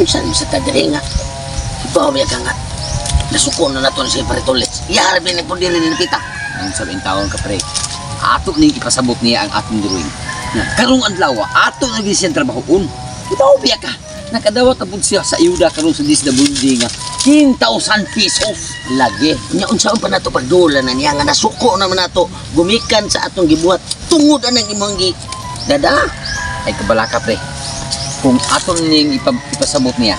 Unsa sa kadiri nga? Ibaw ka nga. Nasuko na nato si Bartolets. Iyara bin ni diri ni kita. Ang sabing taon ka, pre. Ato ning ipasabot niya ang atong drawing. Na karong adlaw, ato na gyud siyang trabahoon. Ibaw biya ka. Nakadawat na pud siya sa ayuda karon sa DSWD nga 10,000 pesos. Lagi. Nya unsaon pa nato pagdula na niya nga nasuko naman nato gumikan sa atong gibuhat tungod anang imong gi dada. Ay, kabalaka, pre. Kung ato ning ipasabot niya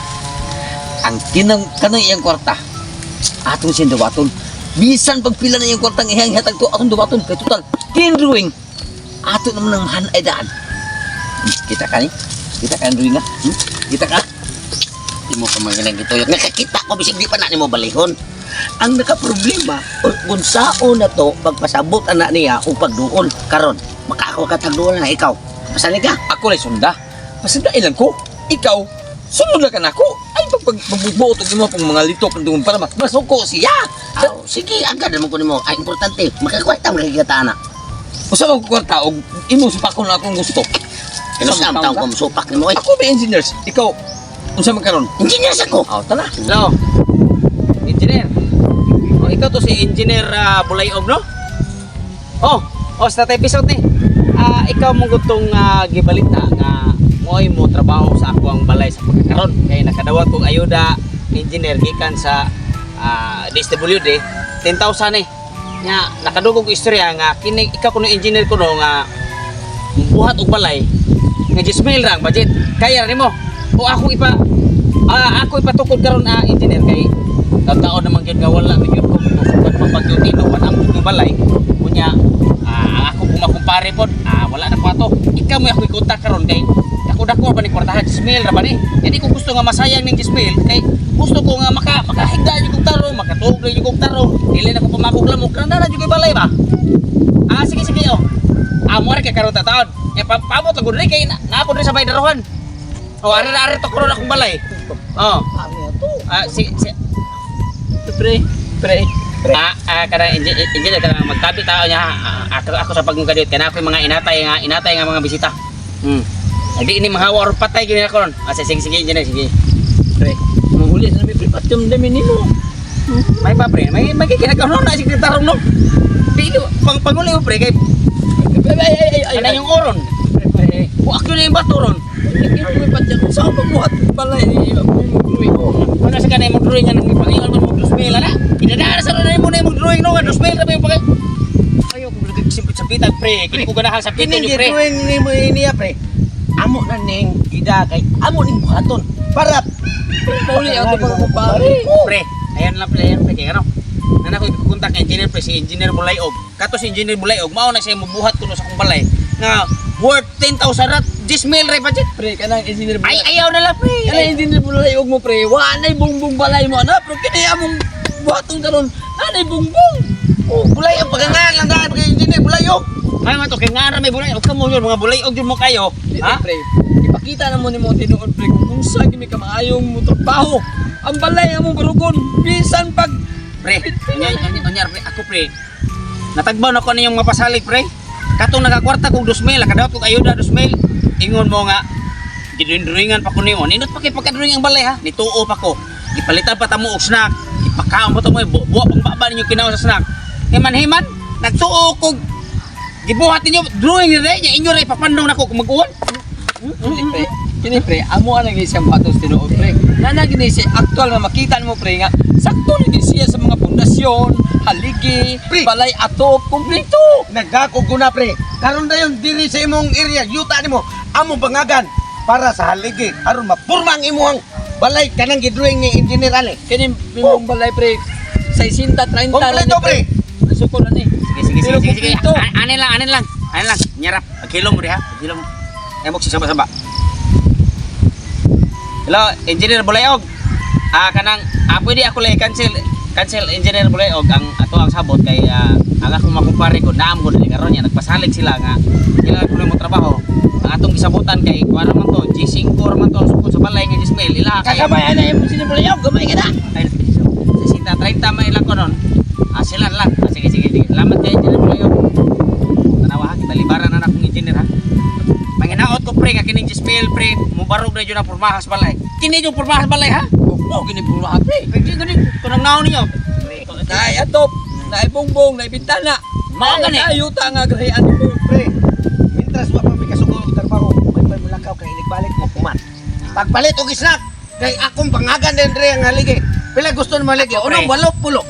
ang kinang kanang iyang kwarta, atong siyang dawaton. Bisan pagpila na iyang kwarta nga iyang hatag to, atong dawaton kay total kindruing. Ato naman ang han ay daan. Kita ka ni? Kita ka ang drawing, ha? Kita ka? Di mo pa man ganang gituyok. Nakakita ko bisag di pa na nimo balihon. Ang nakaproblema kung sao na to pagpasabot ana niya o pagduol karon. Makaako ka tagduol na ikaw. Pasali ka. Ako lay sunda. Pasunda ilang ko. Ikaw, sunod na ka nako. Ay, pagbubuot og imo pang mga litok ng para masuko siya. Aw, sige, agad naman ko nimo. Ay, importante, makakwarta mo kay ana. Usa man ko kwarta og imo supakon na akong gusto. Kano sa Usa man taong ka? ko musupak nimo oy. Ako ba engineers? Ikaw, unsa man karon? Engineer sa ko. Aw, tala. Hello. Engineer. Oh, ikaw to si Engineer Bulayog, no? Oh, oh sa tatay episode ni. Ikaw mong gustong gibalita nga mo'y mo trabaho sa ako ang balay sa pagkakaron kay nakadawat kog ayuda, engineer, gikan sa DSWD 10,000 eh. Nya nakadugog og istorya nga kini ikaw kuno engineer kuno nga buhat og balay nga 10 mil ra ang budget. Kaya ra nimo? O ako ipatukod karon, engineer, kay taon naman gyud nga wala mi gyud ko tusukan pa pag no wala ang gyud balay unya ako kumakumpare pod wala na ko ato. Ikaw mo ako i-contact karon kay ako dako ba ni kwartahan, 10 mil ra ba ni. Hindi ko gusto nga masayang ning 10 mil kay gusto ko nga makahigda jud kog tarong, makatuog jud kog tarong, dili na ko pamakog lamok na na jud koy balay ba. Sige sige oh. Mo kay karon tataon. Ya pa paabot lang gud kay na ako diri sa bay daruhan. Oh, ari na ari to karon akong balay. Oh. Si si Pre, pre. Kana engineer kana magtabi tao niya. Ako sa pagmukadit kana ako yung mga inatay nga mga bisita. Di ini mahawa or patay gyud ako ron. Sige sige engineer, sige. Pre, manghuli sa nami, pre, patyom dami nimo. May pa pre, may kinakaroon na si tarong no. Di pang panguli mo pre kay Ay, ay, ay, ay, kana yung oron. Pre, pre. Wa ako na yung bato ron. Pre, patyom. Saan mo buhat balay ni imong drawing? Wala sa kanay mong drawing nga nang ipangayon mo mong 2,000 na. Idadaan sa ron mo na imong drawing no nga 2,000 ra ba yung pagay. Ayo ko balik simpit sapitan pre, kini ko ganahan sa Kini niyo pre. drawing nimo niya, pre. Amo na ning gida kay amo ning buhaton para Pauli ako pang kumpare. Pre, ayan lang pre, ayan pre kay ano. Nana ko ikontak kay engineer pre, si Engineer Bulayog. Kato si Engineer Bulayog mao na siya mobuhat kuno sa akong balay nga worth 10,000 rat 10,000 ra budget. Pre, kanang engineer Ay ayaw na lang pre. Kanang engineer bulay og mo, pre. Wa nay bungbong balay mo ana, pero kini among buhaton karon, nanay bungbong. Oh, bulay ang pagangan lang dahil kay engineer bulayog. May man to kay nga ra may bulayog kamo yun mga bulayog jud mo kayo. Ha? Ha? Pre, ipakita na mo nimo ang tinuod, pre, kung unsa gimi ka maayong mo trabaho. Ang balay among barugon bisan pag Pre, unya unya unya pre, ako pre. Natagbaw na ko niyong mapasalig pre. Katong nagakwarta kog 2,000, nakadawat kog ayuda 2,000. Ingon mo nga gidrawingan pa ko nimo. Nindot pa kay pagka-drawing ang balay ha. Nituo pa ko. Gipalitan pa ta mo og snack. Gipakaon pa ta mo buwa pang baba ninyo kinaon sa snack. Himan-himan, nagtuo kog gibuhat ninyo drawing ni niya inyo ra ipapandong nako kung mag-uwan. Kini pre, kini pre, amo ang nang siyang buhaton sa tinuod, pre. Nana gini siya aktual nga makita nimo, pre, nga sakto na gini siya sa mga pundasyon, haligi, Pre. balay atop, kumpleto. Nagakog ko na, pre. Karon dayon diri sa imong area, yuta nimo, among bangagan para sa haligi aron mapurma ang imong balay kanang gidrawing ni engineer Ali. Kini imong balay, pre, 60 30 Kompleto, pre. Suko na ni. Sige sige Pero sige sige. kumpleto. Anin lang, anin lang. Anin lang. Nyarap. Paghilom mo diha. Paghilom mo. Ay mo samba-samba. Hello, Engineer Bulayog. Kanang pwede ako lang cancel cancel Engineer Bulayog ang ato ang sabot kay ang akong makumpare ko naam ko dili karon niya nagpasalig sila nga sila kuno mo trabaho. Ang atong gisabutan kay kuan man to G5 ra man to ang sukod sa balay nga 10 mil ila kay Kagamay ana imong sinibulayog, gamay ka na. ay sa 30 may ilang ko nun. Sila lang. Sige, sige, sige. Salamat kay Engineer Bulayog. Tanawa ha, kita libaran na akong engineer ha. Manginaot. ko, pre, nga kining Jismail, pre, mubarog na yun ang pormahas balay. Kini yung pormahas balay, ha? Oh, gini puro pre. Pwede ganun, kunang naon ninyo. Naay atop, naay bongbong, naay bintana. Mao gani. Naay yuta nga grahian mo. Pre, mintras wa pa mi kasugo og trabaho, may pa mulakaw kay inigbalik mo kuman. Pagpalit og snack kay akong pangagan din dre ang haligi. Pila gusto nimo haligi? Ako, pre. Unong walo pulo.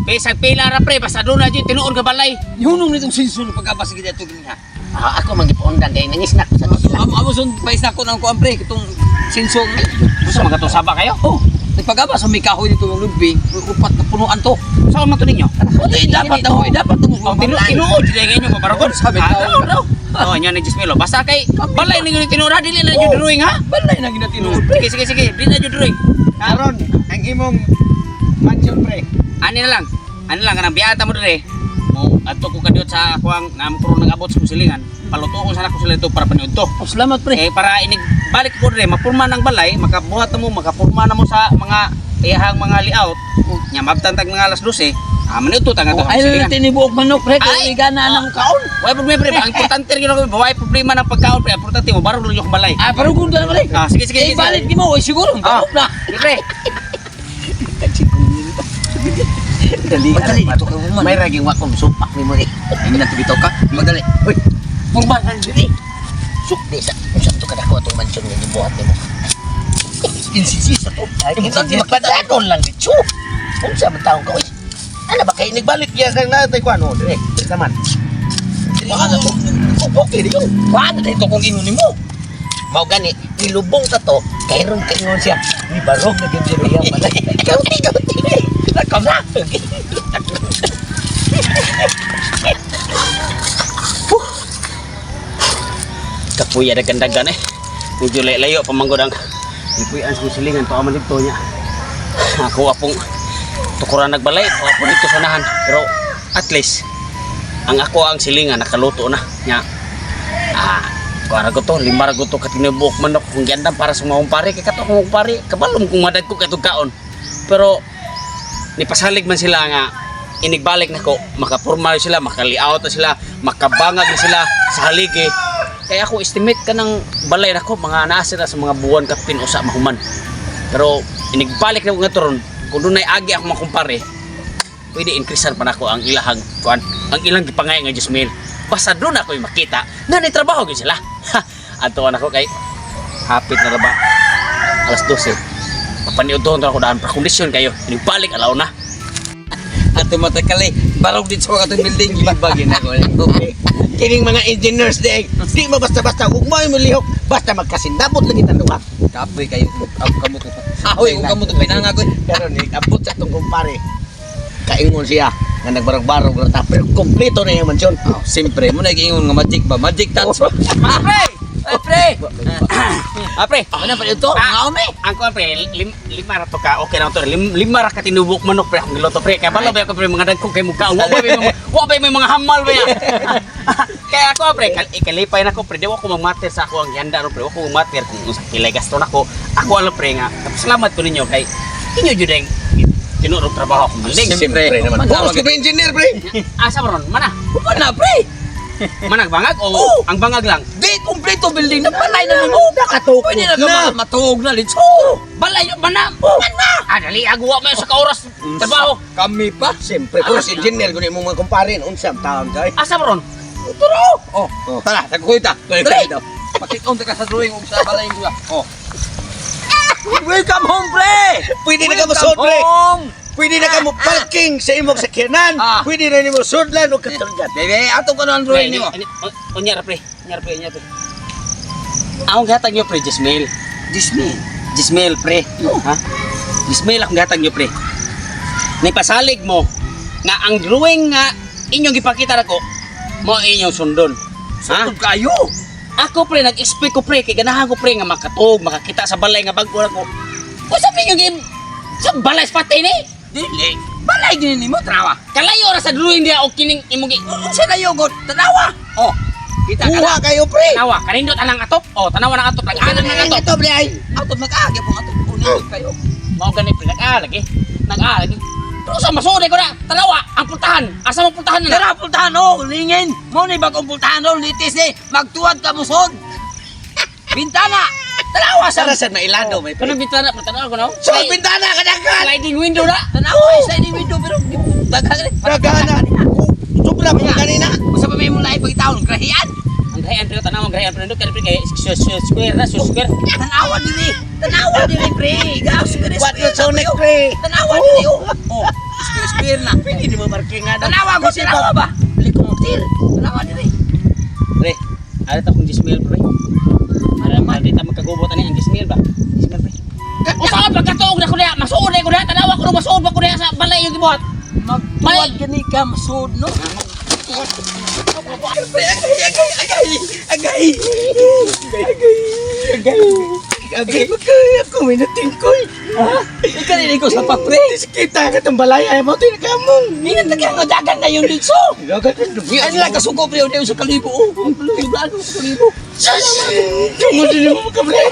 Bisag pila ra, pre, basta doon na dyan, tinuon ka balay. Yunong nitong sinsun pagkabas gid ato gini ha. Ah, ako mangipuundan kay nangisnak sa to sila. Amo amo sun pais na ko ng kuan pre kitong sinsun. Gusto mga saba kayo? Oh, nagpagabas may kahoy dito ng lubing, upat na punuan to. Saan man to ninyo? Hindi dapat na hoy, dapat na Oh, tinuod jud inyo mabarogon. Sabi Ah, tao. no, no. Oh, inyo ni Jismelo. Basta kay balay ninyo ni tinuod ha, dili na jud drawing ha. Balay na ginatinuod. Sige, sige, sige, dili na jud drawing. Ha? Aron, ang imong mansion, pre. Ani na lang. Ani lang kanang biata mo dire. Mo adto ko kadiot sa akuang naam ko nag-abot sa kong silingan. Palutoon sana ko sila ito para paniud to. Oh, salamat pre. Eh para inig balik ko dire, mapurma ng balay, makabuhat na mo, makapurma na mo sa mga iyahang mga layout. Nya mabtan tag mga alas 12. Ah, maniud to tanga to. Oh, ay lang tinibuok manok pre, Ay! kay gana nang kaon. Why problema pre? Ang importante rin yun, why problema ng pagkaon pre? Ang importante mo, barong lang yung balay. Ah, parugod na pre. Ah, sige, sige, Eh, sige. balik nimo, oy siguro Ah. barog na. Sige, pre. Dali, Madali dito ka woman. May raging wa kong supak nimo eh. Ay na bitaw ka. Madali. Uy, Purma na diri. sukdi sa unsa to kadako atong mansion nga gibuhat nimo. NCC sa to. Ay, magpadayon lang dito. Unsa man taong ka oy? Ana ba kay nigbalik ya kang natay kuan oh, dire. Naman. Baka na to. Okay di yun. Paano dito kung ingon nimo? Mao gani, nilubong ta to, kay ron kaingon siya. Ni barog na gyud siya iyang balay. Kaunti kaunti. Nakam na. Kapuya dagan-dagan eh. Medyo layo pa manggod ang ipuyan sa silingan to aman dito niya. Ako apong tukuran nagbalay, ako apo dito sa unahan. Pero at least ang ako ang silingan nakaluto na nya. Ah, kuara ko to, lima ra ko to katinubuok manok kung gandam para sa mga kumpare kay kato akong kumpare kabalom kung madag ko katong kaon. Pero nipasalig man sila nga inigbalik nako, makapurma na sila, makaliaut na sila, makabangag na sila sa haligi. Kaya ako estimate ka ng balay nako mga nasa na sa mga buwan kapin usa mahuman. Pero inigbalik na ko nga turon, kung dunay agi ako makumpare, pwede increasean pa nako ang ilahang kuan, ang ilang gipangay nga Jasmine. Basta doon ako yung makita na trabaho gyud sila. Ha, adto na ako kay hapit na ra ba alas 12. Mapaniud doon ako daan para kondisyon kayo. Inigbalik alaw na. Ato matakali, barog dito sa atong building. Gibagin ako. Kining mga engineers di, di mo basta-basta ugmay mo lihok, basta magkasindabot lagi tan duha. Kapoy kayo ako kamot ko. Ahoy ko kamot pinanga ko. Pero ni abot sa atong kumpare. Kaingon siya nga nagbarog-barog ra ta pero kompleto na yung mansyon. Oh, siyempre mo na giingon nga magic ba? Magic touch ba? Pre! Ay pre. Ah, pre. Ano pa ito? Ah. Ngaon eh. Ang kuan pre, lima ra to ka. Okay na to. Lima ra ka tinubok manok pre akong giluto pre. Kaya balo ba ako pre mga dagko kay mukha. Wa ba may mga wa ba may mga hamal ba ya. Kaya ako pre, ikalipay na ko pre. Di wa ko magmater sa ako ang gihanda ro pre. Wa ko magmater kung unsa kilay gasto nako. Ako alam pre nga. Salamat ko ninyo kay inyo jud ang tinurog trabaho akong building. Siyempre naman. Manawag- Boss ko engineer pre. Asa ba ron? Mana? Human na pre. Manag bangag o Oo. ang bangag lang? Di kompleto building na balay na nimo. Nakatuko Pwede na ka matuog na litso. Balay mana? Mana? Ah, dali agwa man sa kaoras trabaho. Kami pa. Siyempre, puros engineer kuno imong mga kumpare unsa ang taon kay. Asa ba ron? Turo. Oh, tara, tagkuy ta. Dali. Pakit-on ta ka sa drawing ug sa balay ko. Oh. Welcome home, pre. Pwede na ka Welcome mosod, pre. home. Pwede na ka mo parking sa imong sakyanan. Ah. Pwede na nimo sudlan og katulgan. Bebe, ato ko na ang drawing nimo. Unya ra pre. Unya ra pre, unya pre. Akong gihatag niyo pre, Jismail. Disney. Jismail pre. Ha? Jismail akong gihatag niyo pre. Nipasalig mo nga ang drawing nga inyong gipakita nako mo inyong sundon. Ha? Sundon kayo. Ako pre nag-expect ko pre kay ganahan ko pre nga makatuog, makakita sa balay nga bag-o nako. Unsa ninyo gi sa balay sa patay ni? Dili. Balay gini nimo trawa. Kalayo ra sa drawing diha og kining imong gi Unsa na yogot? Tanawa. Oh. Kita ka na. Kuha kayo pre. Tanawa, kanindot anang atop. Oh, tanawa ng atop, nag-anang ng atop. Ito pre ay. Ato nag-agi po ato unod kayo. Mao gani pre nag-a lagi. Nag-a lagi. Pero sa masuod ko na, tanawa ang pultahan. Asa mo pultahan na? Tara pultahan oh, lingin. Mo ni bagong pultahan oh, litis ni. Magtuwad ka musod. Bintana. Tanawa sa Sara sad mailado may pre. Kanang bintana, tanawa ko no. So bintana kadaghan. Sliding window na. Tanawa sa sliding window pero daghan rin. Daghan. Sobra pa kanina. Usa pa may mong lahi pagitaon, grahian. Ang grahian pero tanawa ang grahian pero kay pre kay square na, square. Tanawa diri. Tanawa diri pre. Gaw square What square. you so next pre? Tanawa diri oh. Oh, square square na. Pwede ni mo parkingan. Tanawa ko tanawa ba? Helicopter. Tanawa diri. Pre, ara ta kong 10,000 pre. Ara man di ta magkagubot ani ang 10,000 ba? 10,000 pre. Usaon pagkatuog na ko niya, masuod na ko niya, tanawa ko no masuod ba ko niya sa balay yung gibuhat. Magtuwad gani ka masud no. Pre, agay, agay, agay, agay. Agay, agay. Agay, magkaya ako, may natingkoy. Ikaw rin ko sa pa pre. Kita ka itong balay, ay mo, tinakamong. Minatagyan nga dagan na yung litso. Dagan na yung Ano lang kasuko pre, udah sa kalibo. Oh, ang plano sa kalibo. Sus! Tungod din mo ka, pre.